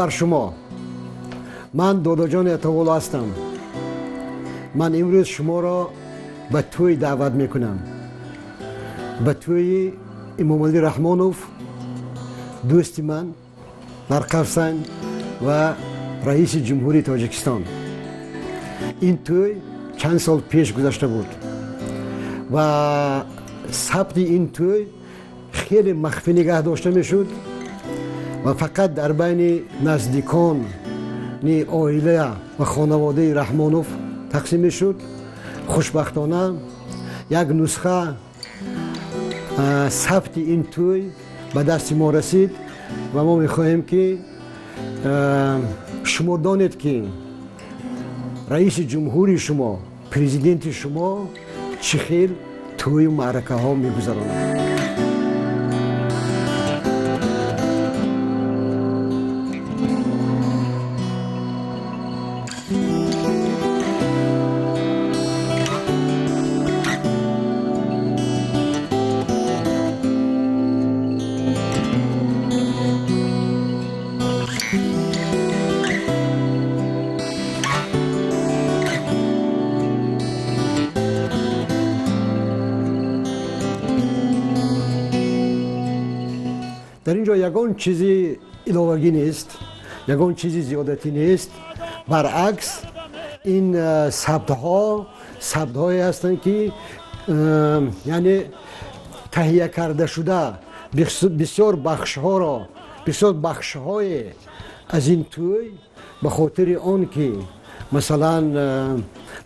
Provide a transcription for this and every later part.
Бар шумо. Ман Додоҷон Атовулло ҳастам. Ман имрӯз шуморо ба тӯй даъват мекунам. Ба тӯйи Эмомалӣ Раҳмонов, дӯсти ман дар Қафсан ва раиси ҷумҳурии Тоҷикистон. Ин тӯй чанд сол пеш гузашта буд ва сабти ин тӯй хеле махфӣ нигаҳ дошта мешуд ва фақат дар байни наздикони оила ва хонаводаи Раҳмонов тақсим мешуд. Хушбахтона як нусха сабти ин тӯй ба дасти мо расид ва мо мехоҳем, ки шумо донед, ки раиси ҷумҳури шумо, президенти шумо чӣ хел тӯю маъракаҳо мегузаронад. Дар ин ҷо ягон чизи иловагӣ нест, ягон чизи зиёдатӣ нест. Баръакс, ин сабтҳо сабтҳое ҳастанд, ки яъне таҳия карда шуда. Бисёр бахшҳоро, бисёр бахшҳое аз ин тӯй ба хотири он ки, масалан,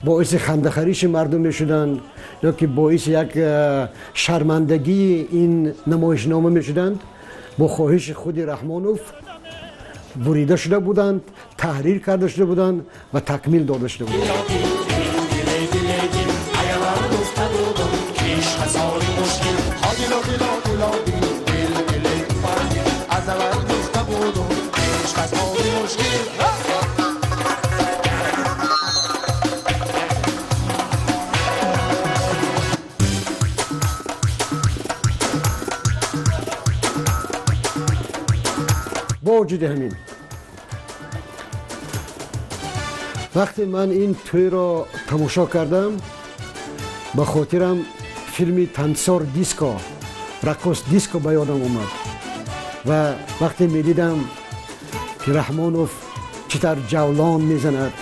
боиси хандахариши мардум мешуданд ё ки боиси як шармандагии ин намоишнома мешуданд, бо хоҳиши худи Раҳмонов бурида шуда буданд, таҳрир карда шуда буданд ва такмил дода шуда буданд. Бо вуҷуди ҳамин, вақте ман ин тӯйро тамошо кардам, ба хотирам филми Танцор диско, Раққос диско ба ёдам омад. Ва вақте медидам, ки Раҳмонов чӣ тавр ҷавлон мезанад,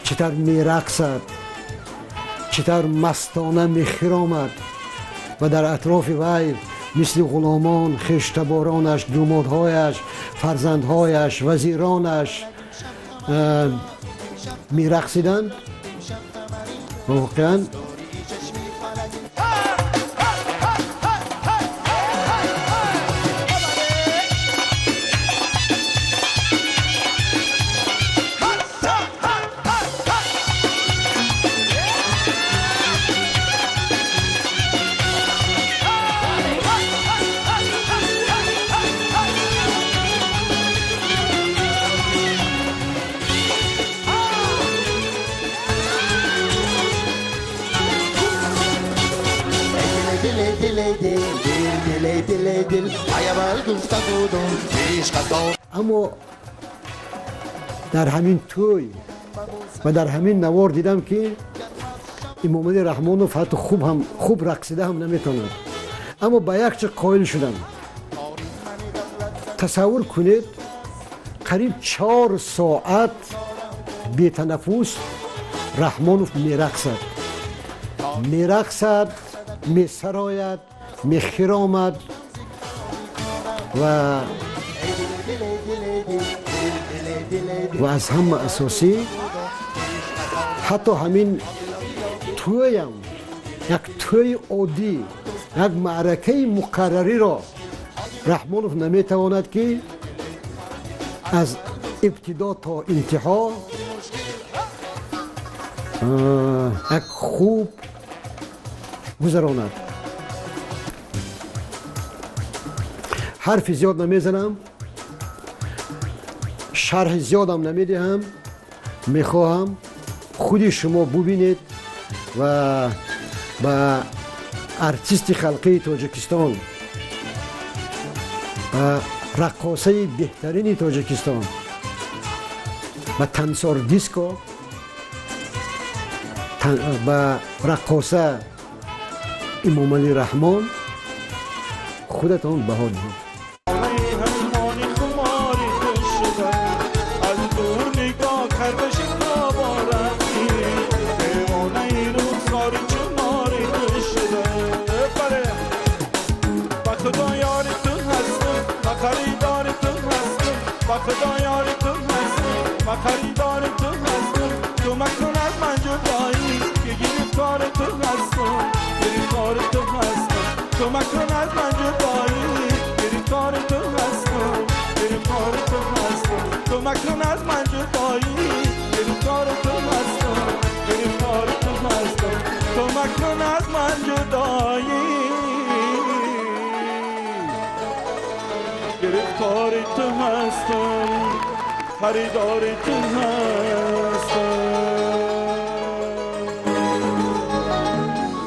чӣ тавр мерақсад, чӣ тавр мастона мехиромад ва дар атрофи вай мисли ғуломон хештаборонаш, думодҳояш, фарзандҳояш, вазиронаш мерақсиданд, воқеан аммо дар ҳамин тӯй ва дар ҳамин навор дидам, ки Эмомалӣ Раҳмонов ҳатто хуб ҳам, хуб рақсида ҳам наметавонад. Аммо ба як чиз қоил шудам. Тасаввур кунед, қариб 4 соат бетанаффус Раҳмонов мерақсад, мерақсад, месарояд, мехиромад ва аз ҳама асосӣ, ҳатто ҳамин тӯям, як тӯи оддӣ, як маъракаи муқаррариро Раҳмонов наметавонад, ки аз ибтидо то интиҳо як хуб гузаронад. Ҳарфи зиёд намезанам, шарҳи зиёдам намедиҳам. Мехоҳам худи шумо бубинед ва ба артисти халқии Тоҷикистон, ба раққосаи беҳтарини Тоҷикистон. Ба тансор диско, ба раққоса Эмомалӣ Раҳмон худатон баҳо диҳед.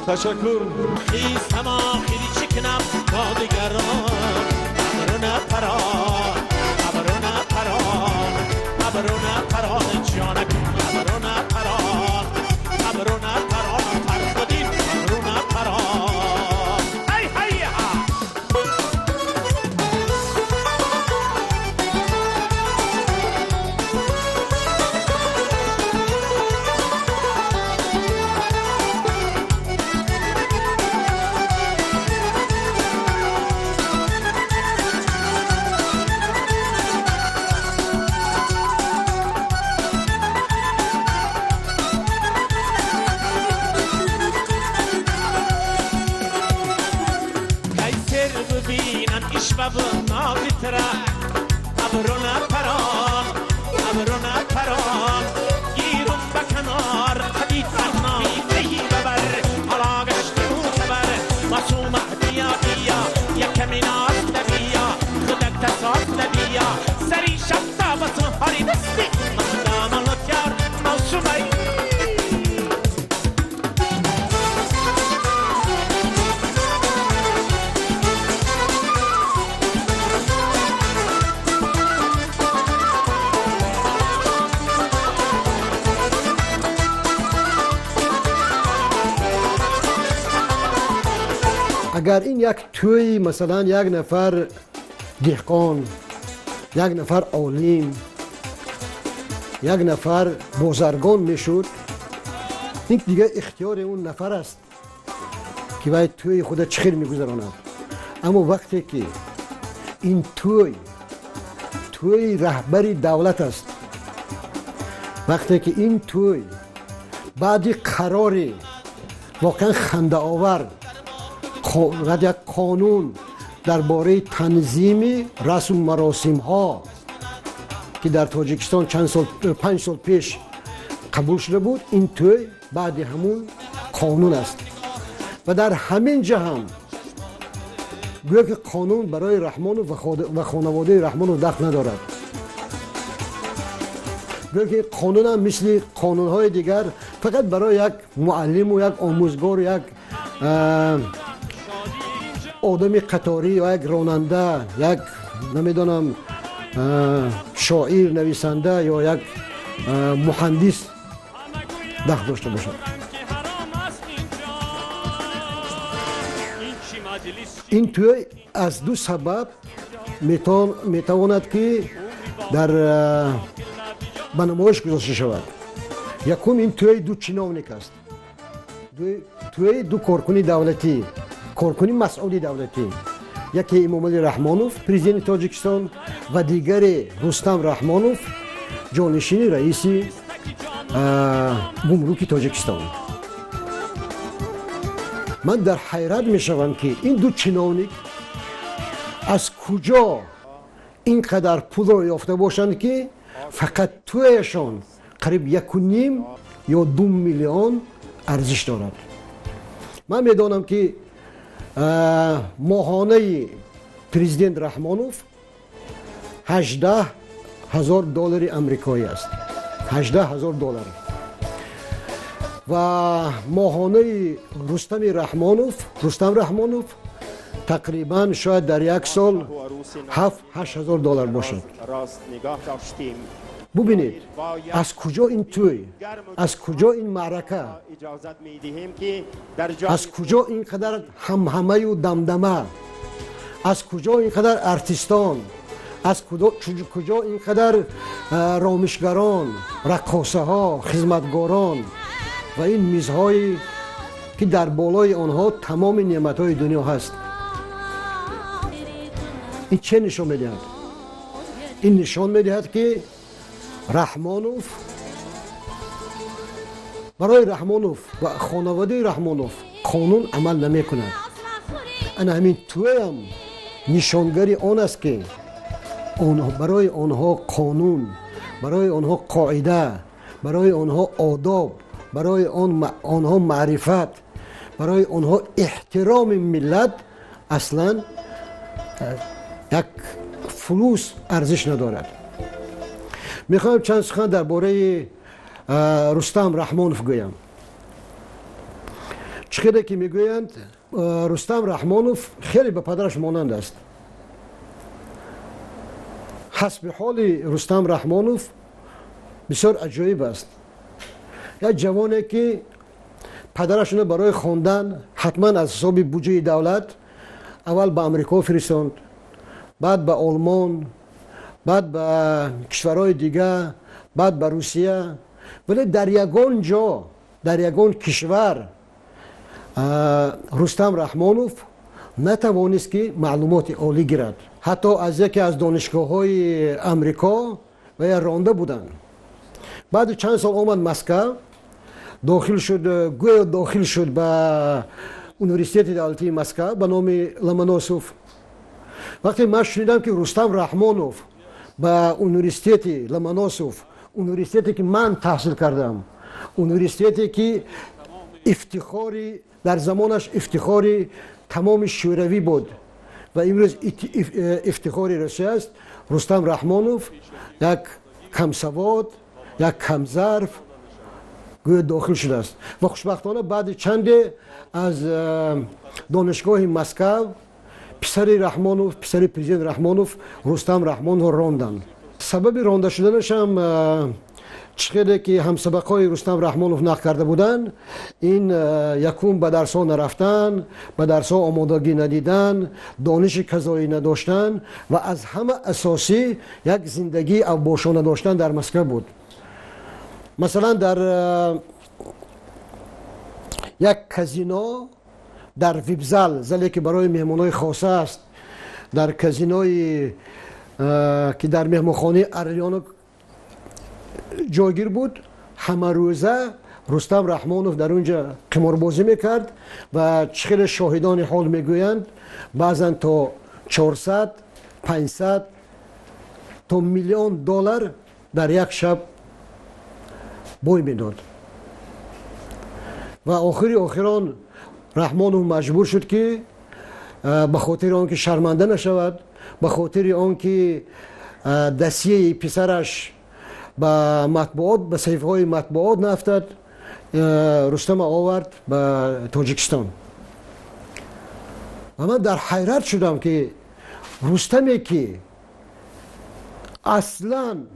تشکر. خیستم آخری چکنم با دیگران، ابرو نپران، ابرو نپران، ابرو نپران جانک، ابرو نپران، ابرو نپران پر خودیم، ابرو نپران. ای هی ها. Агар ин як тӯй, масалан, як нафар деҳқон, як нафар олим, як нафар бозаргон мешуд, ин дигар ихтиёри он нафар аст ки вай тӯйи худа чӣ хел мегузаронад. Аммо вақте ки ин тӯй тӯйи раҳбари давлат аст, вақте ки ин тӯй баъди қарори воқеан хандаовар, як қонун дар бораи танзими расму маросимҳо, ки дар Тоҷикистон чанд сол, 5 сол пеш қабул шуда буд, ин тӯй баъди ҳамун қонун аст. Ва дар ҳамин ҷа ҳам гӯё ки қонун барои Раҳмонов ва хонаводаи Раҳмонов дахл надорад. Гӯё ки қонун ҳам мисли қонунҳои дигар фақат барои як муаллиму як омӯзгору як одами қаторӣ ё як ронанда, як намедонам шоир, нависанда ё як муҳандис дахл дошта бошад. Ин тӯй аз ду сабаб метавонад ки дар ба намоиш гузошта шавад. Якум, ин тӯи ду чиновник аст, тӯи ду коркуни давлатӣ, коркуни масъули давлатӣ, яке Эмомалӣ Раҳмонов, президенти Тоҷикистон, ва дигаре Рустам Раҳмонов, ҷонишини раиси гумруки Тоҷикистон. Ман дар ҳайрат мешавам, ки ин ду чиновник аз куҷо ин қадар пулро ёфта бошанд, ки фақат тӯяшон қариб 1.5 ё 2 миллион арзиш дорад. Ман медонам, ки моҳонаи президент Раҳмонов 18,000 доллари амрикоӣ аст, 18,000 доллар, ва моҳонаи Рустами Раҳмонов, Рустам Раҳмонов тақрибан шояд дар як сол 7-8 ҳазор доллар бошад. Бубинед, аз куҷо ин тӯй, аз куҷо ин маърака, аз куҷо ин қадар ҳамҳамаю дамдама, аз куҷо ин қадар артистон, аз куҷо ин қадар ромишгарон, раққосаҳо, хизматгорон ва ин мизҳое ки дар болои онҳо тамоми неъматҳои дунё ҳаст. Ин че нишон медиҳад? Ин нишон медиҳад, ки Раҳмонов, барои Раҳмонов ва хонаводаи Раҳмонов қонун амал намекунад. Ана ҳамин тӯям нишонгари он аст, ки барои онҳо қонун, барои онҳо қоида, барои онҳо одоб, барои онҳо маърифат, барои онҳо эҳтироми миллат аслан як флус арзиш надорад. Мехоҳам чанд сухан дар бораи Рустам Раҳмонов гӯям. Чӣ хеле ки мегӯянд, Рустам Раҳмонов хеле ба падараш монанд аст. Ҳасби ҳоли Рустам Раҳмонов бисёр аҷоиб аст. Як ҷавоне, ки падарашонро барои хондан ҳатман аз ҳисоби буҷаи давлат аввал ба Амрико фиристонд, баъд ба Олмон, баъд ба кишварҳои дигар, баъд ба Русия, вале дар ягон ҷо, дар ягон кишвар Рустам Раҳмонов натавонист, ки маълумоти олӣ гирад. Ҳатто аз яке аз донишгоҳҳои Амрико вая ронда буданд. Баъди чанд сол омад Москав, дохил шуд, гӯё дохил шуд ба Университети давлатии Москав ба номи Ломоносов. Вақте ман шунидам, ки Рустам Раҳмонов ба университети Ломоносов, университете ки ман таҳсил кардам, университете ки ифтихори дар замонаш ифтихори тамоми Шӯравӣ буд ва имрӯз ифтихори Русия аст, Рустам Раҳмонов, як камсавод, як камзарф, гӯё дохил шудааст. Ва хушбахтона баъди чанде аз донишгоҳи Москав писари Раҳмонов, писари президент Раҳмонов, Рустам Раҳмоновро ронданд. Сабаби ронда шуданашам, чӣ хеле ки ҳамсабақҳои Рустам Раҳмонов нақл карда буданд, ин якум ба дарсҳо нарафтан, ба дарсҳо омодагӣ надидан, дониши казоӣ надоштан ва аз ҳама асосӣ як зиндагии авбошона доштан дар Москва буд. Масалан, дар як казино, дар вип-зал, зале ки барои меҳмонҳои хоса аст, дар казинои ки дар меҳмонхонаи Орлёнок ҷойгир буд, ҳамарӯза Рустам Раҳмонов дар он ҷа қиморбозӣ мекард ва чӣ хеле шоҳидони ҳол мегӯянд, баъзан то 400, 500, то миллион доллар дар як шаб бой медод. Ва охири охирон Раҳмонов маҷбур шуд, ки ба хотири он ки шарманда нашавад, ба хотири он ки досьеи писараш ба матбуот, ба саҳифаҳои матбуот наафтад, Рустама овард ба Тоҷикистон. Ва ман дар ҳайрат шудам, ки Рустаме, ки аслан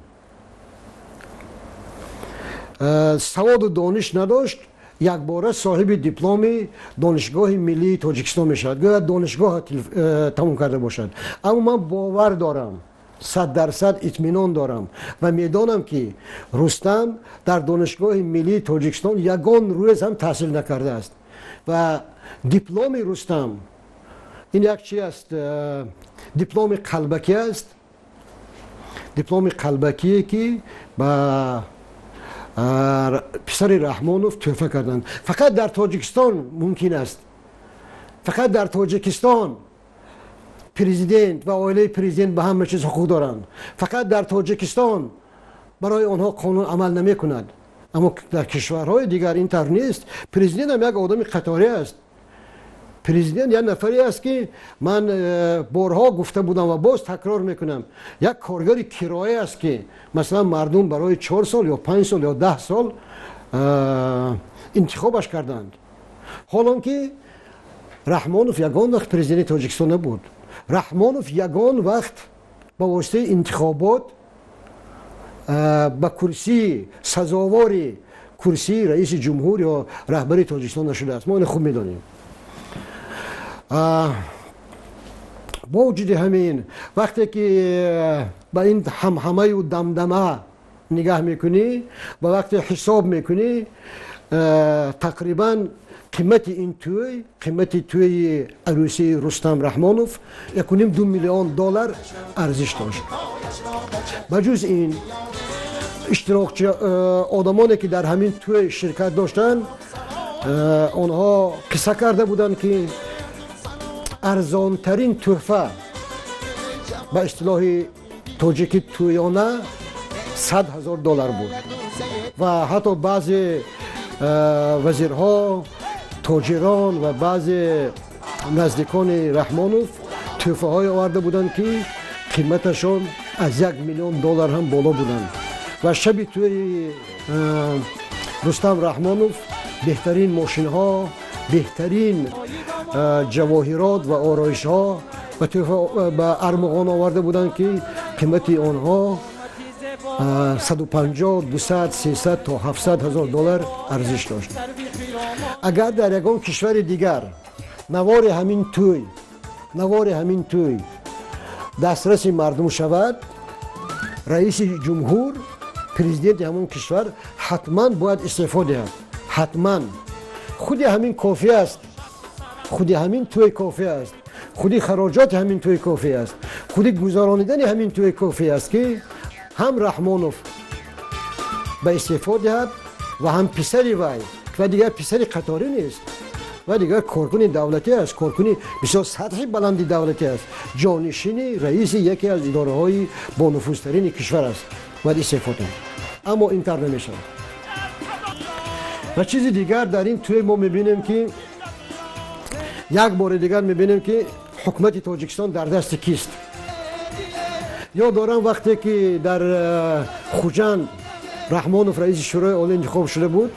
саводу дониш надошт, якбора соҳиби дипломи Донишгоҳи миллии Тоҷикистон мешавад, гӯяд донишгоҳ тамом карда бошад. Аммо ман бовар дорам, 100% итминон дорам ва медонам, ки Рустам дар Донишгоҳи миллии Тоҷикистон ягон рӯз ҳам таҳсил накардааст ва дипломи Рустам ин як чи аст, дипломи қалбакӣ аст, дипломи қалбакие, ки ба писари Раҳмонов тӯҳфа карданд. Фақат дар Тоҷикистон мумкин аст, фақат дар Тоҷикистон президент ва оилаи президент ба ҳама чиз ҳуқуқ доранд, фақат дар Тоҷикистон барои онҳо қонун амал намекунад. Аммо дар кишварҳои дигар ин тавр нест. Президентам як одами қаторӣ аст. Президент як нафаре аст, ки ман борҳо гуфта будам ва боз такрор мекунам, як коргари кироя аст, ки масалан мардум барои 4 сол ё 5 сол ё 10 сол интихобаш карданд. Ҳолон ки Раҳмонов ягон вақт президенти Тоҷикистон набуд, Раҳмонов ягон вақт ба воситаи интихобот. Ба курсии сазовори курсии раиси ҷумҳур ё раҳбари Тоҷикистон нашудааст. Мо ина хуб медонем. Бо вуҷуди ҳамин, вақте ки ба ин ҳамҳамаю дамдама нигаҳ мекунӣ ва вақте ҳисоб мекунӣ, тақрибан қимати ин тӯй, қимати тӯйи арӯсии Рустам Раҳмонов 1,5-2 миллион доллар арзиш дошт. Ба ҷуз ин, иштирокчи одамоне, ки дар ҳамин тӯй ширкат доштанд, онҳо қисса карда буданд, ки арзонтарин тӯҳфа, ба истилоҳи тоҷикӣ тӯёна, 100 000 доллар буд ва ҳатто баъзе вазирҳо, тоҷирон ва баъзе наздикони Раҳмонов тӯҳфаҳое оварда буданд, ки қиматашон аз 1 миллион доллар ҳам боло буданд. Ва шаби тӯи Рустам Раҳмонов беҳтарин мошинҳо, беҳтарин ҷавоҳирот ва ороишҳо ба армуғон оварда буданд, ки қимати онҳо 150, 200, 300 то 700 000 доллар арзиш дошт. Агар дар ягон кишвари дигар навори ҳамин тӯй дастраси мардум шавад, раиси ҷумҳур, президенти ҳамон кишвар ҳатман бояд истеъфо диҳад, ҳатман. Худи ҳамин кофӣ аст, худи ҳамин тӯй кофӣ аст, худи хароҷоти ҳамин тӯй кофӣ аст, худи гузаронидани ҳамин тӯй кофӣ аст, ки ҳам Раҳмонов ба истеъфо диҳад ва ҳам писари вай. Ва дигар писари қаторӣ нест ва дигар коркуни давлатӣ аст, коркуни бисёр сатҳи баланди давлатӣ аст, ҷонишини раиси яке аз идораҳои бонуфузтарини кишвар аст, бояд истеъфо диҳад, аммо ин тавр намешавад. Ва чизи дигар, дар ин тӯй мо мебинем, ки як бори дигар мебинем, ки ҳукумати Тоҷикистон дар дасти кист. Ёд дорам, вақте ки дар Хуҷанд Раҳмонов раиси Шӯрои Олӣ интихоб шуда буд,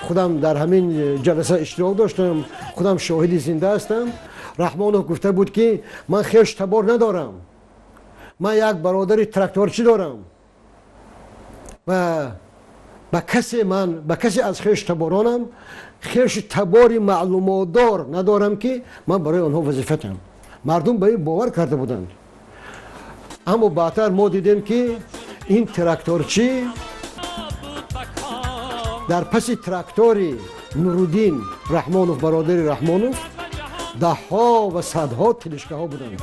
худам дар ҳамин ҷаласа иштирок доштам, худам шоҳиди зинда ҳастам. Раҳмонов гуфта буд, ки ман хеш табор надорам, ман як бародари тракторчӣ дорам ва ба касе ман ба касе аз хеш таборонам хеши табори маълумотдор надорам, ки ман барои онҳо вазифа диҳам. Мардум ба ин бовар карда буданд, аммо баъдтар мо дидем, ки ин тракторчӣ дар паси трактори Нуруддин Раҳмонов, бародари Раҳмонов, даҳҳо ва садҳо тележкаҳо буданд.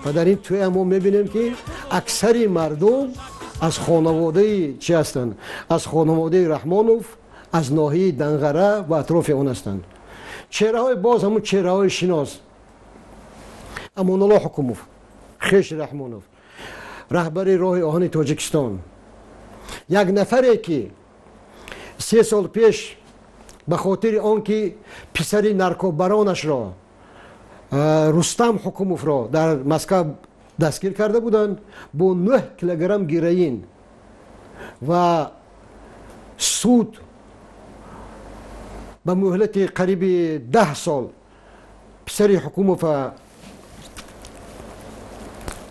Ва дар ин тӯя мо мебинем, ки аксари мардум аз хонаводаи чӣ ҳастанд? Аз хонаводаи Раҳмонов, аз ноҳияи Данғара ва атрофи он ҳастанд. Чеҳраҳои боз ҳамун чеҳраҳои шинос: Амонулло Ҳукумов, хеши Раҳмонов, раҳбари роҳи оҳани Тоҷикистон, як нафаре, ки 3 сол пеш ба хотири он ки писари наркобаронашро, Рустам Ҳукумовро, дар Москав дастгир карда буданд бо 9 килограмм героин ва суд ба муҳлати қариби 10 сол писари Ҳукумова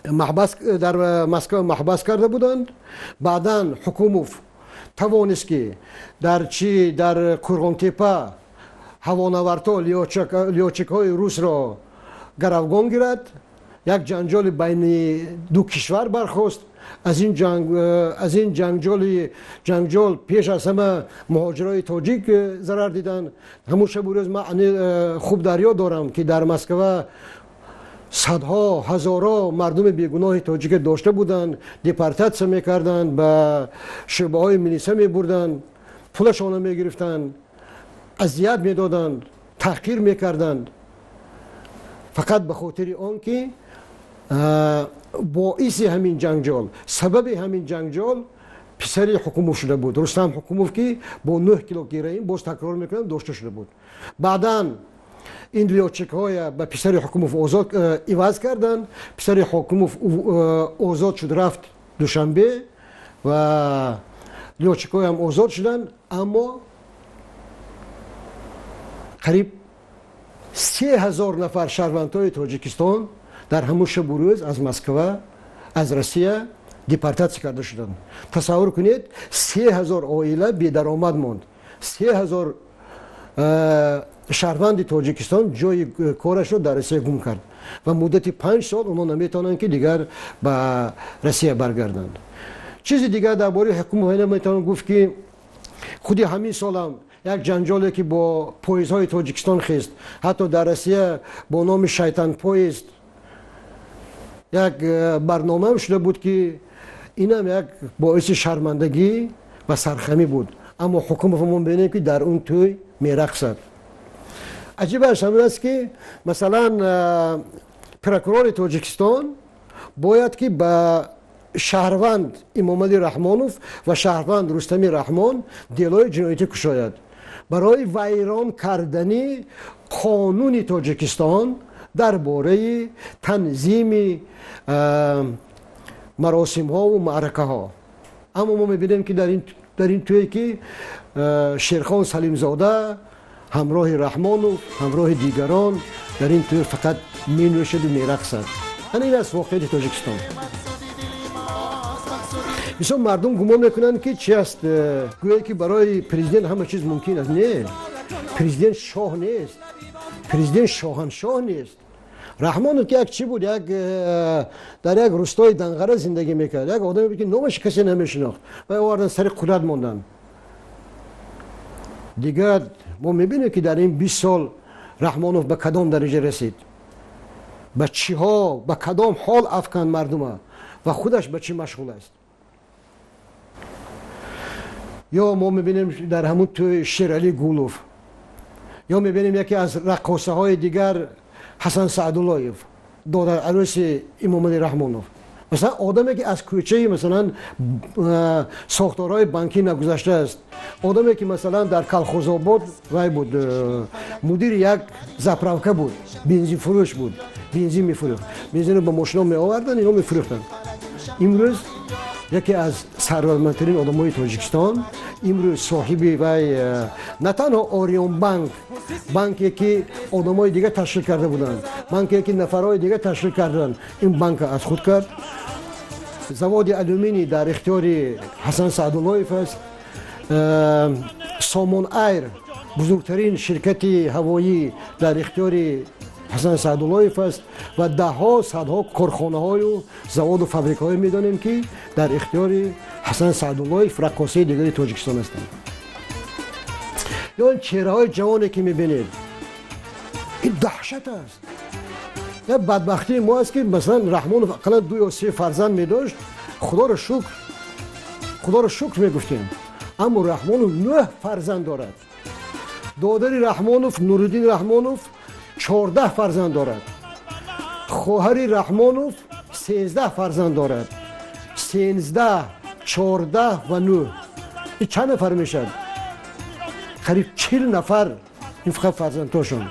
маҳбас, дар Москва маҳбас карда буданд. Баъдан Ҳукумов тавонист, ки дар чи дар Қурғонтепа ҳавонавардҳо, лётчикҳои русро гаравгон гирад. Як ҷанҷоли байни ду кишвар бархост. Аз ин ҷанҷол пеш аз ҳама муҳоҷирои тоҷик зарар диданд. Ҳамун шабу рӯз ман хуб дар ёд дорам, ки дар Москва садҳо, ҳазорҳо мардуми бегуноҳи тоҷика дошта буданд, депортатсия мекарданд, ба шӯъбаҳои милиса мебурданд, пулашонро мегирифтанд, азият медоданд, таҳқир мекарданд, фақат ба хотири он ки боиси ҳамин ҷанҷол, сабаби ҳамин ҷанҷол писари Ҳукумов шуда буд, Рустам Ҳукумов, ки бо 9 кило героин, боз такрор мекунам, дошта шуда буд. Баъдан ин лётчикҳоя ба писари Ҳукумов озод иваз карданд. Писари Ҳукумов озод шуд, рафт Душанбе ва лётчикҳоям озод шуданд, аммо қариб 3000 нафар шаҳрвандҳои Тоҷикистон дар ҳамун шабу рӯз аз Москва, аз Россия. Депортатсия карда шуданд. Тасаввур кунед, 3000 оила бедаромад монд, 3000 шаҳрванди Тоҷикистон ҷои корашро дар Россия гум кард ва муддати 5 сол онҳо наметавонанд, ки дигар ба Россия баргарданд. Чизи дигар дар бораи ҳукумат метавон гуфт, ки худи ҳамин солам як ҷанҷоле, ки бо поездҳои Тоҷикистон хест, ҳатто дар Россия бо номи «Шайтан поезд» як барномаам шуда буд, ки инам як боиси шармандагӣ ва сархамӣ буд. Аммо ҳукумат мо мебинем, ки дар он тӯй мерақсад. Аҷибаш ҳамин аст, ки масалан прокурори Тоҷикистон бояд ки ба шаҳрванд Имомалӣ Раҳмонов ва шаҳрванд Рустами Раҳмон делои ҷиноятӣ кушояд барои вайрон кардани қонуни Тоҷикистон дар бораи танзими маросимҳову маъракаҳо. Аммо мо мебинем, ки дар ин тӯе, ки Шерхон Салимзода ҳамроҳи Раҳмонов, ҳамроҳи дигарон дар ин тӯй фақат менӯшаду мерақсад. Ана ин аст воқеияти Тоҷикистон. Бисёр мардум гумон мекунанд, ки чи аст, гӯё ки барои президент ҳама чиз мумкин аст. Не, президент шоҳ нест, президент шоҳаншоҳ нест. Раҳмонов ки як чӣ буд, як дар як рустои Данғара зиндагӣ мекард, як одаме буд, ки номаш касе намешинохт ва овардан, сари қудрат монданд. Дигар мо мебинем, ки дар ин 20 сол Раҳмонов ба кадом дараҷа расид, ба чиҳо, ба кадом ҳол афканд мардума ва худаш ба чӣ машғул аст. Ё мо мебинем дар ҳамун тӯй Шералӣ Гулов, ё мебинем яке аз раққосаҳои дигар, Ҳасан Саъдуллоев, додарарӯси Имомалӣ Раҳмонов. Масалан, одаме, ки аз кӯчаи, масалан, сохторҳои банкӣ нагузаштааст, одаме, ки, масалан, дар Калхозобод вай буд, мудири як заправка буд, бензинфурӯш буд, бензин мефурӯхт, бензинро ба мошино меоварданд, ино мефурӯхтанд. Имрӯз яке аз сарватмандтарин одамои Тоҷикистон, имрӯз соҳиби вай на танҳо Ориёнбанк, банке, ки одамои дигар ташкил карда буданд, банке, ки нафарҳои дигар ташкил карданд, ин банка аз худ кард. Заводи алюминий дар ихтиёри Ҳасан Саъдуллоев аст. Сомон Айр, бузургтарин ширкати ҳавоӣ, дар ихтиёри Ҳасан Саъдуллоев аст ва даҳҳо, садҳо корхонаҳою заводу фабрикаҳое медонем, ки дар ихтиёри Ҳасан Саъдуллоев, раққосаи дигари Тоҷикистон ҳастанд. Ё ин чеҳраҳои ҷавоне, ки мебинед, ин даҳшат аст. Як бадбахтии мо аст, ки масалан Раҳмонов ақаллан ду ё се фарзанд медошт, худоро шукр, худоро шукр мегуфтем. Аммо Раҳмонов нӯҳ фарзанд дорад. Додари Раҳмонов, Нуриддин Раҳмонов, 14 фарзанд дорад. Хоҳари Раҳмонов 13 фарзанд дорад. 13, 14 ва нӯҳ, ин чанд нафар мешавад? Қариб 40 нафар. Ин фақат фарзандҳошон.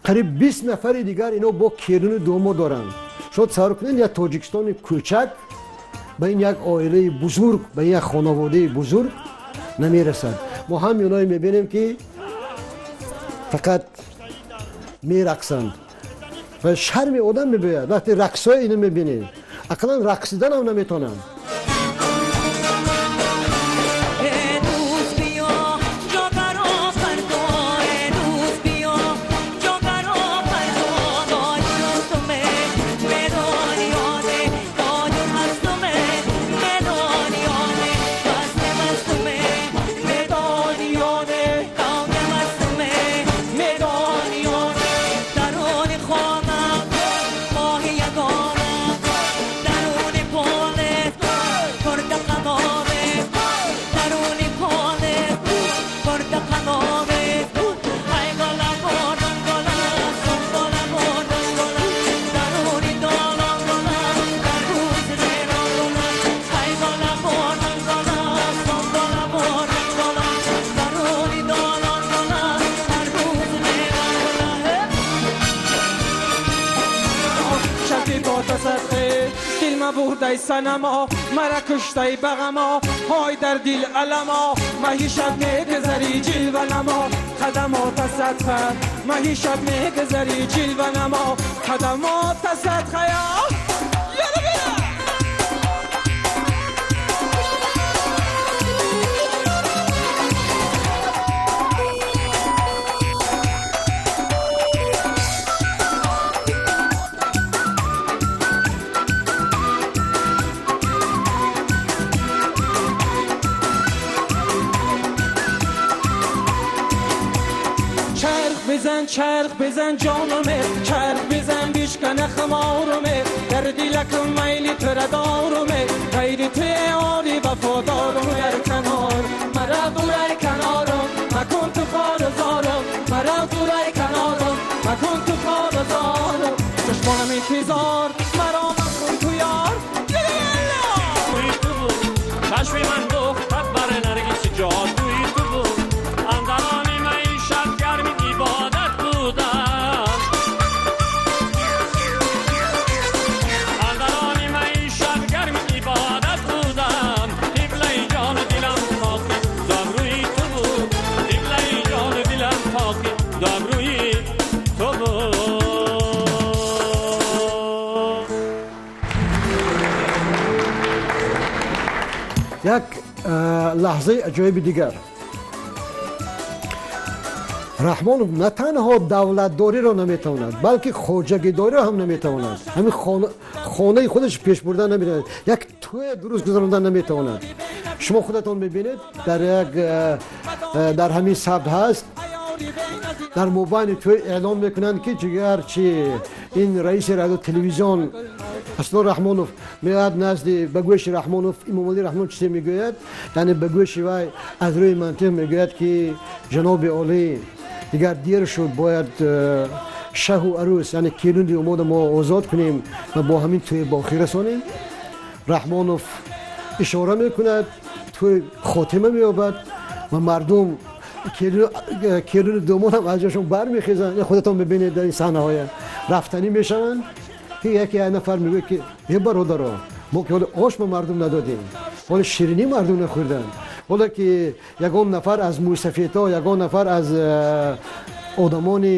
Қариб 20 нафари дигар ино бо келину домод доранд. Шумо тасаввур кунед, як Тоҷикистони кӯчак ба ин як оилаи бузург, ба ин як хонаводаи бузург намерасад. Мо ҳам иное мебинем, ки фақат мерақсанд ва шарми одам мебояд, вақте рақсҳои ино мебинед. Ақаллан рақсиданам наметонанд. دوست بیا جاگرا فردا، دوست بیا جاگرا فردا، هستم مدالیانه هستم مدالیانه هستم مدالیانه هستم مدالیانه درون خانم ماه یگانه درون پاله کرد قنامه درون پاله کرد قنامه ای گلا باران گلا گلا باران گلا درون دالان گلا در روز ریران گلا ای گلا باران گلا گلا باران گلا درون دالان گلا در روز ریران گلا. شبی با تصدقه دل مبردی سنما مرا کشتی بغما های در دل علما مهی شب میگذری جلوه نما خدمات صدقه مهی شب میگذری جلوه نما خدمات صدقه. یالا بیا. بزن چرخ بزن جانمه، چرخ بزن بیشکنه خمارمه، در دیلکم میلی تو را دارمه، غیر تو آری وفادارم در کنار، مرا دورای کنارم مکن تو خار زارم، مرا دورای کنارم مکن تو خار زارم، چشمانم انتظار مرا مکن تو یار. چشمی من دختر بر نرگس جادوی تو بود، اندران معیشت گرمی عبادت بودم، اندران معیشت گرمی عبادت بودم، قبله جان دلم پاکی دبروی تو بود، قبله جان دلم پاکی دبروی تو بود. Як лаҳзаи аҷоиби дигар. Раҳмонов на танҳо давлатдориро наметавонад, балки хоҷагидориро ҳам наметавонад. Ҳамин хонаи худаш пеш бурдан наметавонад, як тӯя дуруст гузарондан наметавонад. Шумо худатон мебинед, дар як дар ҳамин сабт ҳаст, дар мобайни тӯй эълон мекунанд, ки ҷигарчи ин раиси радио телевизион Асло Раҳмонов меояд назди ба гӯши Раҳмонов, Имомалӣ Раҳмонов чизе мегӯяд, яъне ба гӯши вай аз рӯи мантиқ мегӯяд, ки ҷаноби олӣ, дигар дер шуд, бояд шаҳу арӯс, яъне келини умода мо озод кунем ва бо ҳамин тӯй ба охир расонем. Раҳмонов ишора мекунад, тӯй хотима меёбад ва мардум келину домод ҳам аз ҷошон бармехезанд. Худатон мебинед, дар ин саҳнаҳоя рафтанӣ мешаванд, ки яке як нафар мегӯяд, ки е бародаро, мо ки ҳоло ош ба мардум надодем, ҳоло ширинӣ мардум нахӯрданд, ҳоло ки ягон нафар аз мӯйсафедҳо, ягон нафар аз одамони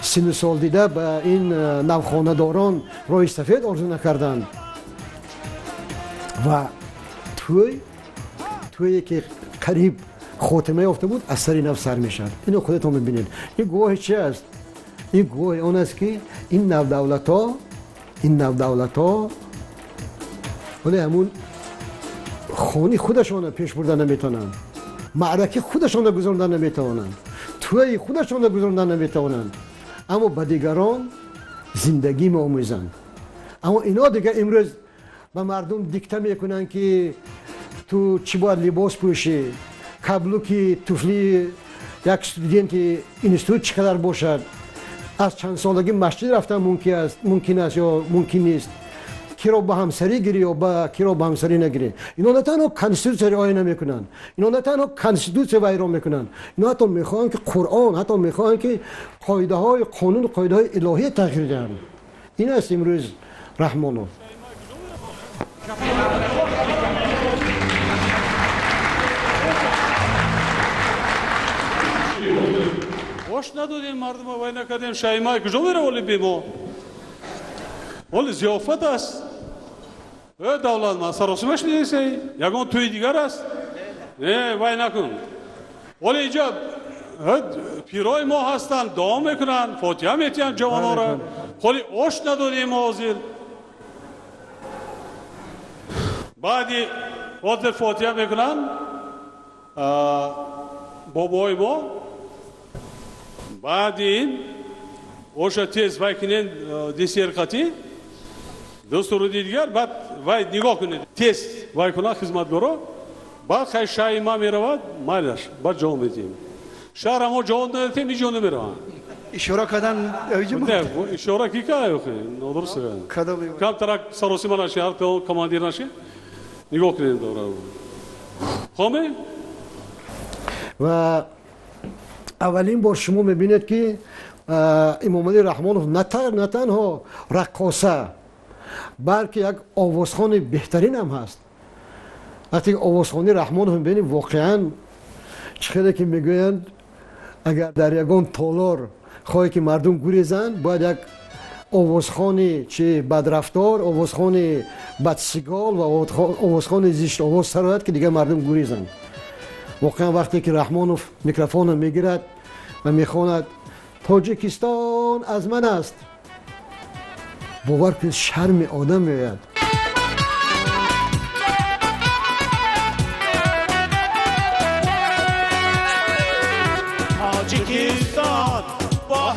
сину сол дида ба ин навхонадорон роҳи сафед орзу накарданд. Ва тӯе ки қариб хотима ёфта буд, аз сари нав сар мешавад. Ино худатон мебинед. Ин гувоҳи чи аст? Ин гувоҳи он аст, ки ин навдавлатҳо вале ҳамун хони худашонро пеш бурда наметавонанд, маъраки худашонро гузаронда наметавонанд, тӯи худашонро гузаронда наметавонанд, аммо ба дигарон зиндагӣ меомӯзанд. Аммо ино дигар имрӯз ба мардум дикта мекунанд, ки ту чӣ бояд либос пӯшӣ, каблуки туфли як студенти институт чӣ қадар бошад, аз чанд солагӣ масҷид рафтан мумкин аст ё мумкин нест, киро ба ҳамсарӣ гирӣ ё киро ба ҳамсарӣ нагирӣ. Ино на танҳо конститутсия риоя намекунанд, ино на танҳо конститутсия вайрон мекунанд, ино ҳатто мехоҳанд, ки Қуръон, ҳатто мехоҳанд, ки қоидаҳои қонун, қоидаҳои илоҳия тағйир диҳанд. Ин аст имрӯз Раҳмонов. Ош надодем мардума, вай накардем, шаймай куҷо мерав оли бемо? Оли зиёфат аст. Э давлат, ман саросимаш медесей? Ягон тӯи дигар аст? Не, вай накун. Оли инҷа пирои мо ҳастанд, дуо мекунанд, фотиҳа метиҳанд ҷавонора. Холи ош надодем мо ҳозир. Баъди ҳозир фотиҳа мекунанд бобои мо. Баъди ин оша тез вай кунед десерқатӣ, ду суруди дигар, баъд вай нигоҳ кунед, тез вай кунад хизматгоро, баъд хай шаҳи ма меравад, майлаш, баъд ҷавоб медиҳем. Шаҳра мо ҷавоб надодем, ҳеҷ ҷо намераванд. Ишора кардан ишора ки кард? Нодуруст. Камтарак саросима наши, ҳар командир наши, нигоҳ кунед дора. Хоме? Ва аввалин бор шумо мебинед, ки Имомалӣ Раҳмонов на танҳо раққоса, балки як овозхони беҳтарин ҳам ҳаст. Вақте ки овозхони Раҳмонов мебинем, воқеан чӣ хеле ки мегӯянд, агар дар ягон толор хоҳе ки мардум гурезанд, бояд як овозхони чи бадрафтор, овозхони бадсигол ва овозхони зиштовоз сарояд, ки дигар мардум гурезанд. Воқеан вақте ки Раҳмонов микрофонро мегирад ва мехонад Тоҷикистон аз ман аст, бовар кунед, шарми одам меояд. Тоҷикистон бо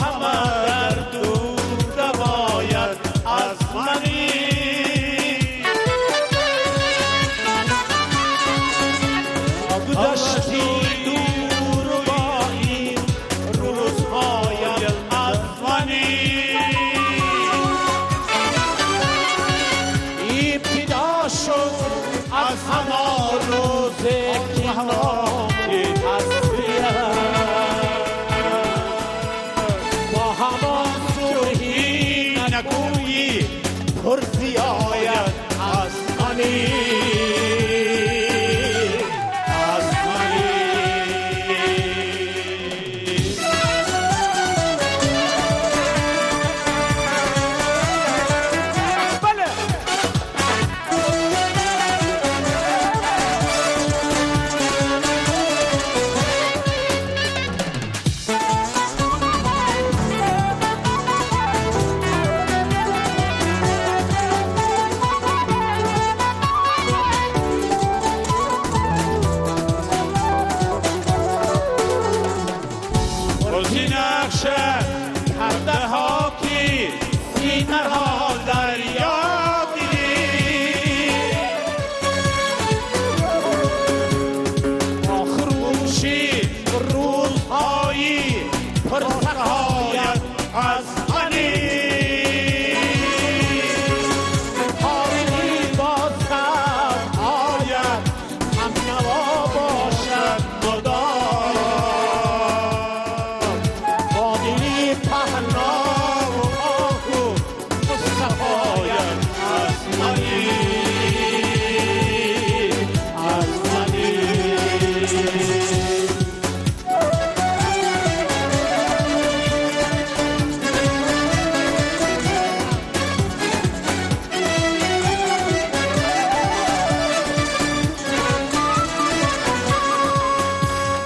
ки нақшат пардаҳо ки синаҳо дарё дидӣ با خروشی روزهایی پرسقایت از منی حالی با صدهایت هم نوا باشد مدام با دلی پهنا و آه و مصطفایت از منی از منی.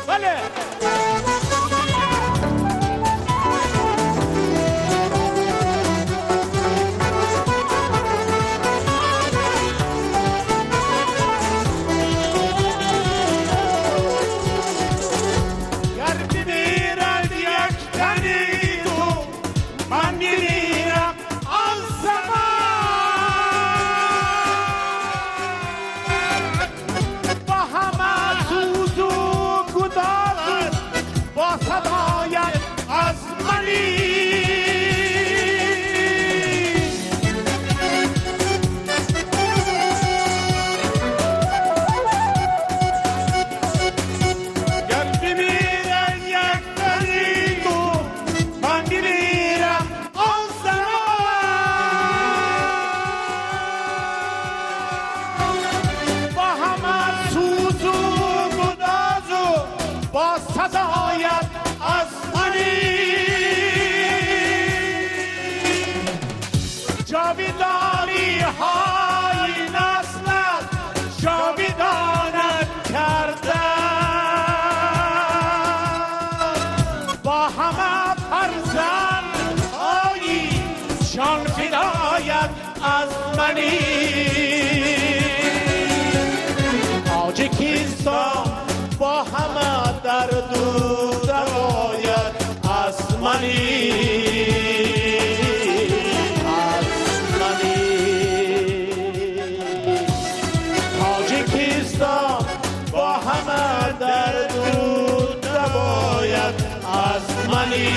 بله گر بمیرد یک تنی تو من میمیرم آن زمان با همه سوز و گدازت با صدایت از منی. گر بمیرد یک تنی تو من میمیرم آن زمان با همه سوز و گداز و با صدایت از منی. جاویدانی های نسلت جاویدانت کردن با همه فرزند هایی جان فدایت از منی. تاجیکستان با همه درد و دوایت از منی از منی. تاجیکستان با همه درد و دوایت از منی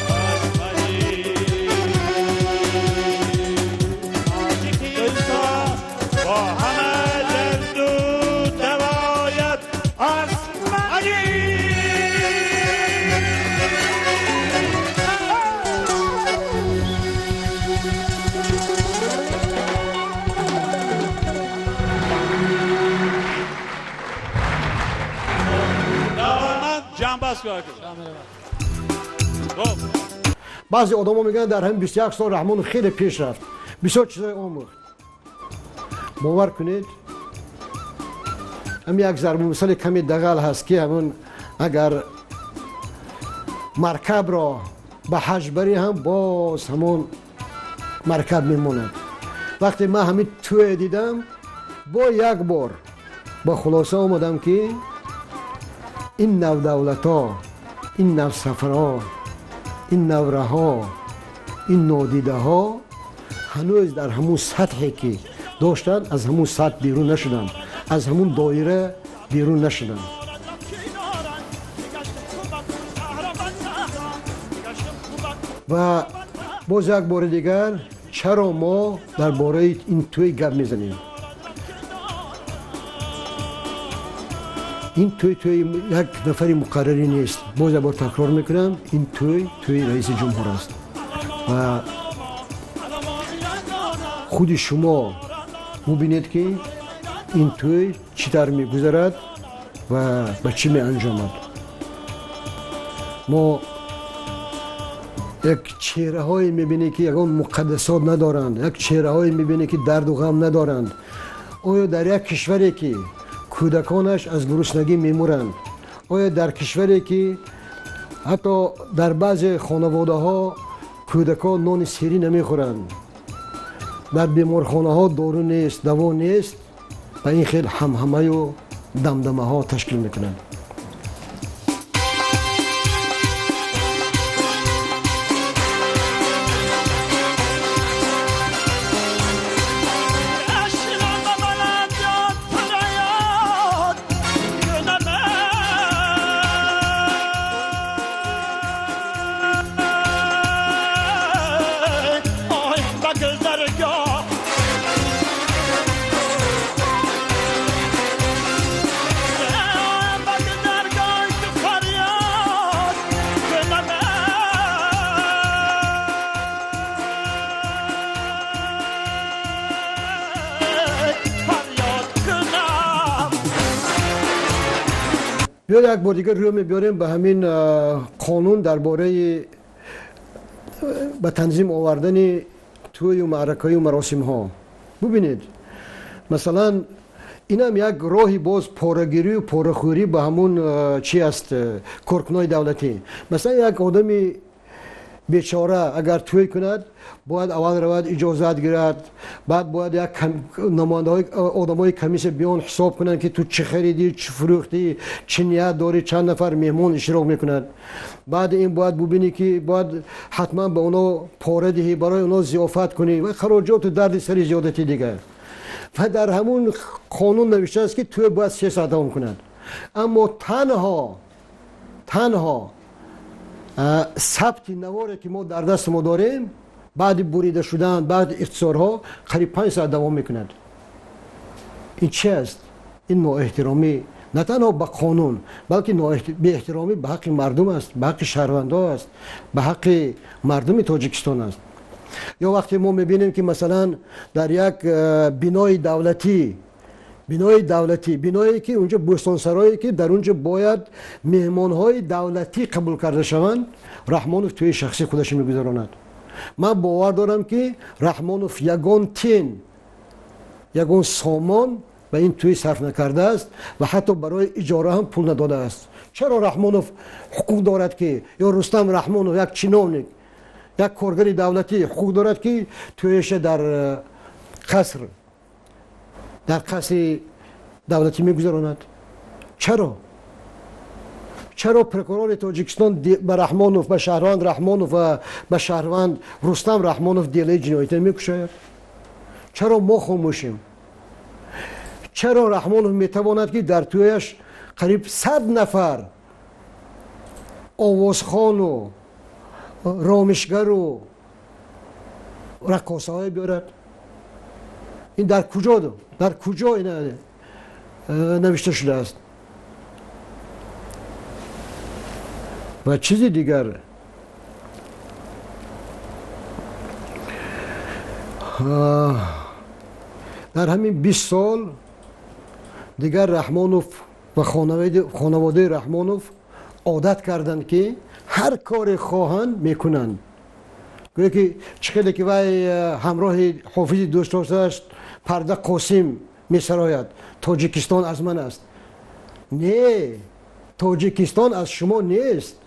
از منی. تاجیکستان با همه درد و دوایت از منی. Ман ҷамъбаст кунам. Хуб. Баъзе одамо мегӯянд дар ҳамин 21 сол Раҳмонов хеле пеш рафт, бисёр чизҳое омӯхт. Бовар кунед, ҳам як зарбулмисали каме дағал ҳаст ки ҳамон агар маркабро ба ҳаҷ барӣ ҳам боз ҳамон маркаб мемонад. Вақте ман ҳамин тӯе дидам, бо як бор ба хулоса омадам ки ин нав давлатҳо, ин нав сафарҳо, ин навраҳо, ин нодидаҳо ҳанӯз дар ҳамун сатҳе ки доштанд аз ҳамун сатҳ берун нашуданд, аз ҳамун доира берун нашуданд. Ва боз як бори дигар чаро мо дар бораи ин тӯй гап мезанем? Ин тӯй тӯи як нафари муқаррарӣ нест. Боз як бор такрор мекунам, ин тӯй тӯи раиси ҷумҳур аст ва худи шумо мубинед ки ин тӯй чӣ тавр мегузарад ва ба чӣ меанҷомад. Мо як чеҳраҳое мебинем ки ягон муқаддасот надоранд, як чеҳраҳое мебинем ки дарду ғам надоранд. Оё дар як кишваре ки кӯдаконаш аз гуруснагӣ мемуранд, оё дар кишваре ки ҳатто дар баъзе хонаводаҳо кӯдакон нони сирӣ намехӯранд, дар беморхонаҳо дору нест, даво нест, ба ин хел ҳамҳамаю дамдамаҳо ташкил мекунанд. Биё як бор дигар рӯ мебиёрем ба ҳамин қонун дар бораи ба танзим овардани тӯю маъракаю маросимҳо. Бубинед, масалан, инам як роҳи боз порагирию порахӯрӣ ба ҳамун чи аст, коркунои давлатӣ. Масалан, як одами бечора агар тӯй кунад, бояд аввал равад иҷозат гирад, баъд бояд як намояндаҳои одамои комиссия биён ҳисоб кунанд, ки ту чӣ харидӣ, чӣ фурӯхтӣ, чӣ ният дорӣ, чанд нафар меҳмон иштирок мекунад. Баъди ин бояд бубинӣ, ки бояд ҳатман ба оно пора диҳӣ, барои оно зиёфат кунӣ ва хароҷоту дарди сари зиёдати дигар. Ва дар ҳамун қонун навиштааст, ки тӯй бояд 3 соат давом кунад. Аммо танҳо сабти наворе, ки мо дар дасти мо дорем, баъди бурида шудан, баъди ихтисорҳо қариб 5 соат давом мекунад. Ин чи аст? Ин ноэҳтиромӣ на танҳо ба қонун, балки беэҳтиромӣ ба ҳаққи мардум аст, ба ҳаққи шаҳрвандо аст, ба ҳаққи мардуми Тоҷикистон аст. Ё вақте мо мебинем, ки масалан дар як бинои давлатӣ, биное ки унҷо бӯстонсарое, ки дар унҷо бояд меҳмонҳои давлатӣ қабул карда шаванд, Раҳмонов тӯи шахсии худашро мегузаронад. Ман бовар дорам, ки Раҳмонов ягон тин, ягон сомон ба ин тӯй сарф накардааст ва ҳатто барои иҷора ҳам пул надодааст. Чаро Раҳмонов ҳуқуқ дорад ки, ё Рустам Раҳмонов, як чиновник, як коргари давлатӣ, ҳуқуқ дорад, ки тӯяша дар қаср, дар қасри давлатӣ мегузаронад? Чаро прокурори Тоҷикистон ба Раҳмонов, ба шаҳрванд Раҳмонов ва ба шаҳрванд Рустам Раҳмонов делаи ҷиноятӣ мекушояд? Чаро мо хомӯшем? Чаро Раҳмонов метавонад, ки дар тӯяш қариб 100 нафар овозхону ромишгару раққосаҳое биёрад? Ин дар куҷо ина навишта шудааст? Ва чизи дигар, дар ҳамин 20 сол дигар Раҳмонов ва хонаводаи Раҳмонов одат карданд, ки ҳар коре хоҳанд мекунанд. Гӯё ки чӣ хеле ки вай ҳамроҳи ҳофизи дӯстдоштааш Парда Қосим месарояд: «Тоҷикистон аз ман аст». Не, Тоҷикистон аз шумо нест,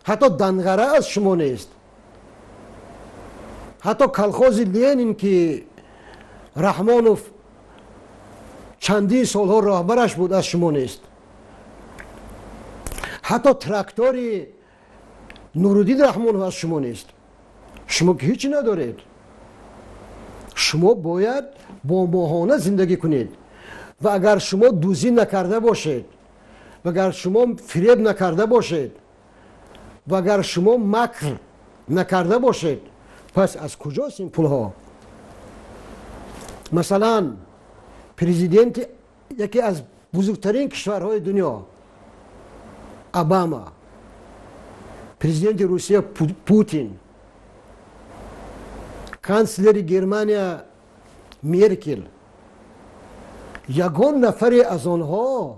ҳатто Данғара аз шумо нест, ҳатто колхози Ленин, ки Раҳмонов чандин солҳо роҳбараш буд, аз шумо нест, ҳатто трактори Нуруддин Раҳмонов аз шумо нест. Шумо ки ҳеҷ надоред. Шумо бояд бо моҳона зиндагӣ кунед ва агар шумо дузӣ накарда бошед, ва агар шумо фиреб накарда бошед, ва агар шумо макр накарда бошед, пас аз куҷост ин пулҳо? Масалан, президенти яке аз бузургтарин кишварҳои дунё Обама, президенти Русия Путин, канцлери Германия Меркел, ягон нафаре аз онҳо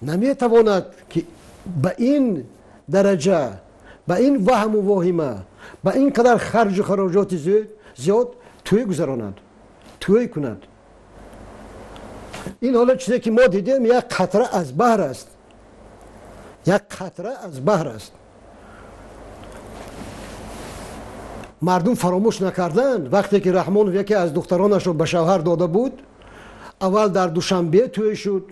наметавонад, ки ба ин дараҷа, ба ин ваҳму воҳима, ба ин қадар харҷу хароҷоти зиёд тӯй гузаронад, тӯй кунад. Ин ҳоло чизе ки мо дидем, як қатра аз баҳр аст, як қатра аз баҳр аст. Мардум фаромӯш накарданд, вақте ки Раҳмонов яке аз духтаронашро ба шавҳар дода буд, аввал дар Душанбе тӯй шуд,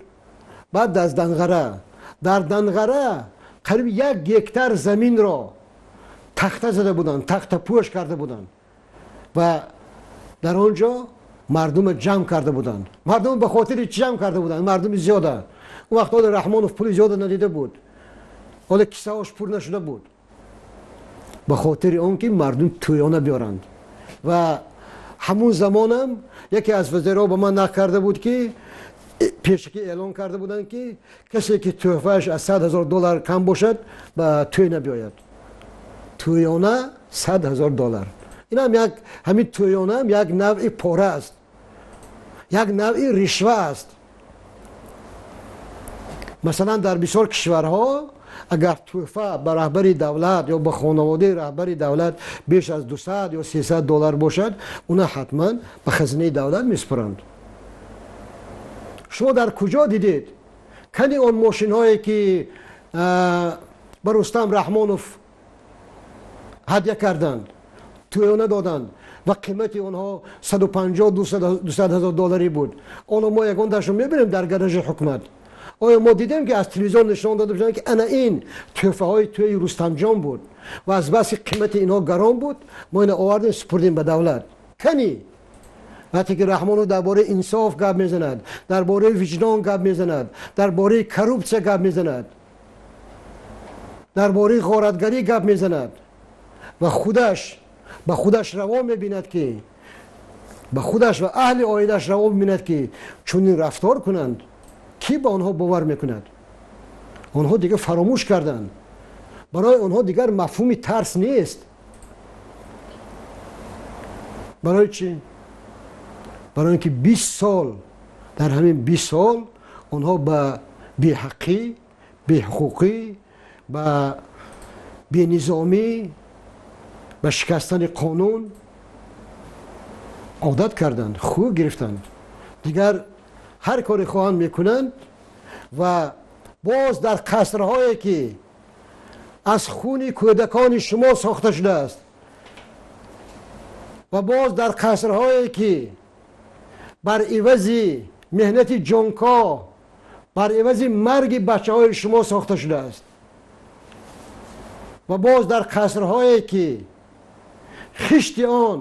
баъд аз Данғара. Дар Данғара қариб 1 гектар заминро тахта зада буданд, тахтапӯш карда буданд ва дар он ҷо мардума ҷамъ карда буданд. Мардум ба хотири чӣ ҷамъ карда буданд? Мардуми зиёда. Он вақт ҳоло Раҳмонов пули зиёда надида буд, ҳоло кисаҳош пур нашуда буд. Ба хотири он ки мардум тӯёна биёранд. Ва ҳамун замонам яке аз вазирҳо ба ман нақл карда буд, ки пешакӣ эълон карда буданд, ки касе ки тӯҳфааш аз 100 000 доллар кам бошад, ба тӯй набиёяд. Тӯёна 100 000 доллар. Инам як, ҳамин тӯёнаам як навъи пора аст, як навъи ришва аст. Масалан, дар бисёр кишварҳо агар тӯҳфа ба раҳбари давлат ё ба хонаводаи раҳбари давлат беш аз 200 ё 300 доллар бошад, уна ҳатман ба хазинаи давлат месупоранд. Шумо дар куҷо дидед кани он мошинҳое ки ба Рустам Раҳмонов ҳадя карданд, тӯёна доданд ва қимати онҳо 150-200 ҳазор долларӣ буд? Оно мо ягонташро мебинем дар гаражи ҳукумат? Оё мо дидем ки аз телевизион нишон дода бошанд, ки ана ин тӯҳфаҳои тӯи Рустамҷон буд ва аз баси қимати инҳо гарон буд, мо ина овардем, супурдем ба давлат? Кани вақте ки Раҳмонов дар бораи инсоф гап мезанад, дар бораи виҷдон гап мезанад, дар бораи коррупсия гап мезанад, дар бораи ғоратгарӣ гап мезанад ва худаш ба худаш раво мебинад, ки ба худаш ва аҳли оилааш раво мебинад, ки чунин рафтор кунанд, кӣ ба онҳо бовар мекунад? Онҳо дигар фаромӯш карданд. Барои онҳо дигар мафҳуми тарс нест. Барои чӣ? Барои ин ки 20 сол, дар ҳамин 20 сол онҳо ба беҳаққӣ, беҳуқуқӣ, ба бенизомӣ, ба шикастани қонун одат карданд, хӯ гирифтанд. Дигар ҳар коре хоҳанд мекунанд ва боз дар қасрҳое ки аз хуни кӯдакони шумо сохта шудааст ва боз дар қасрҳое ки бар ивази меҳнати ҷонко, бар ивази марги бачаҳои шумо сохта шудааст ва боз дар қасрҳое ки хишти он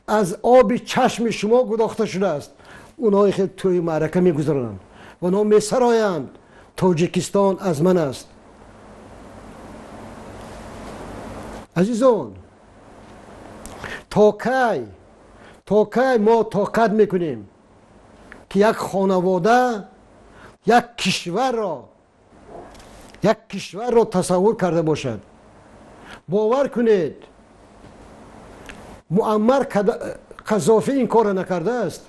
аз оби чашми шумо гудохта шудааст, онҳое хел тӯи маърака мегузаронанд ва онҳо месароянд: Тоҷикистон аз ман аст. Азизон, то кай мо тоқат мекунем, ки як хонавода як кишварро тасаввур карда бошад? Бовар кунед, Муаммар Қаззофӣ ин корро накардааст,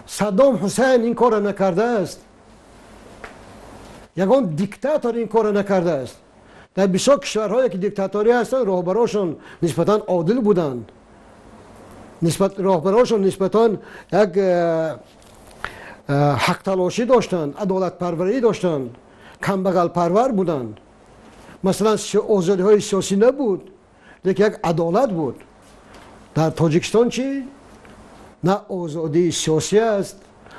Саддом Ҳусайн ин корро накардааст, ягон диктатор ин корро накардааст. Дар бисёр кишварҳое ки диктаторӣ ҳастанд, роҳбарошон нисбатан одил буданд, роҳбарошон нисбатан як ҳақталошӣ доштанд, адолатпарварӣ доштанд, камбағалпарвар буданд. Масалан, озодиҳои сиёсӣ набуд, лекин як адолат буд. Дар Тоҷикистон чӣ? На озодии сиёсӣ аст,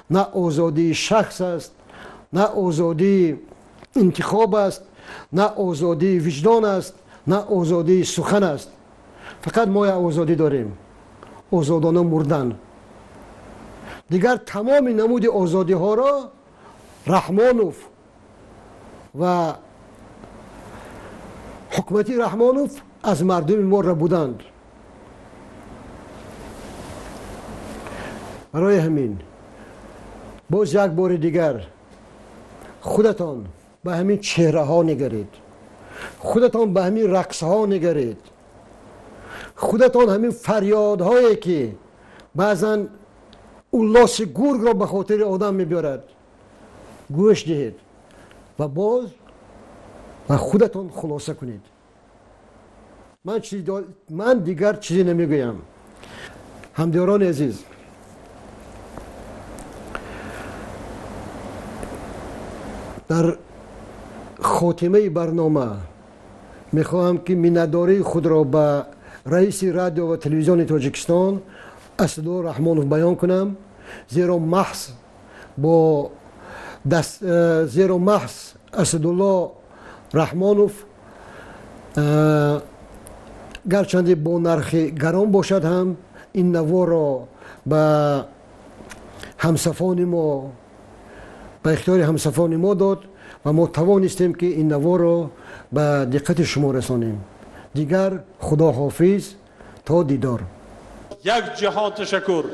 на озодии шахс аст, на озодии интихоб аст, на озодии виҷдон аст, на озодии сухан аст. Фақат мо як озодӣ дорем: озодона мурдан. Дигар тамоми намуди озодиҳоро Раҳмонов ва ҳукумати Раҳмонов аз мардуми мо рабуданд. Барои ҳамин боз як бори дигар худатон ба ҳамин чеҳраҳо нигаред, худатон ба ҳамин рақсҳо нигаред, худатон ҳамин фарёдҳое ки баъзан уллоси гургро ба хотири одам мебиёрад гӯш диҳед ва боз ва худатон хулоса кунед. Ман дигар чизе намегӯям. Ҳамдиёрони азиз, дар хотимаи барнома мехоҳам ки миннатдории худро ба раиси радио ва телевизиони Тоҷикистон Асадулло Раҳмонов баён кунам, зеро маҳз Асадулло Раҳмонов гарчанде бо нархи гарон бошад ҳам ин наворро ба ҳамсафони мо, ба ихтиёри ҳамсафони мо дод ва мо тавонистем ки ин наворро ба диққати шумо расонем. Дигар худо ҳофиз, то дидор. Як ҷаҳон ташаккур.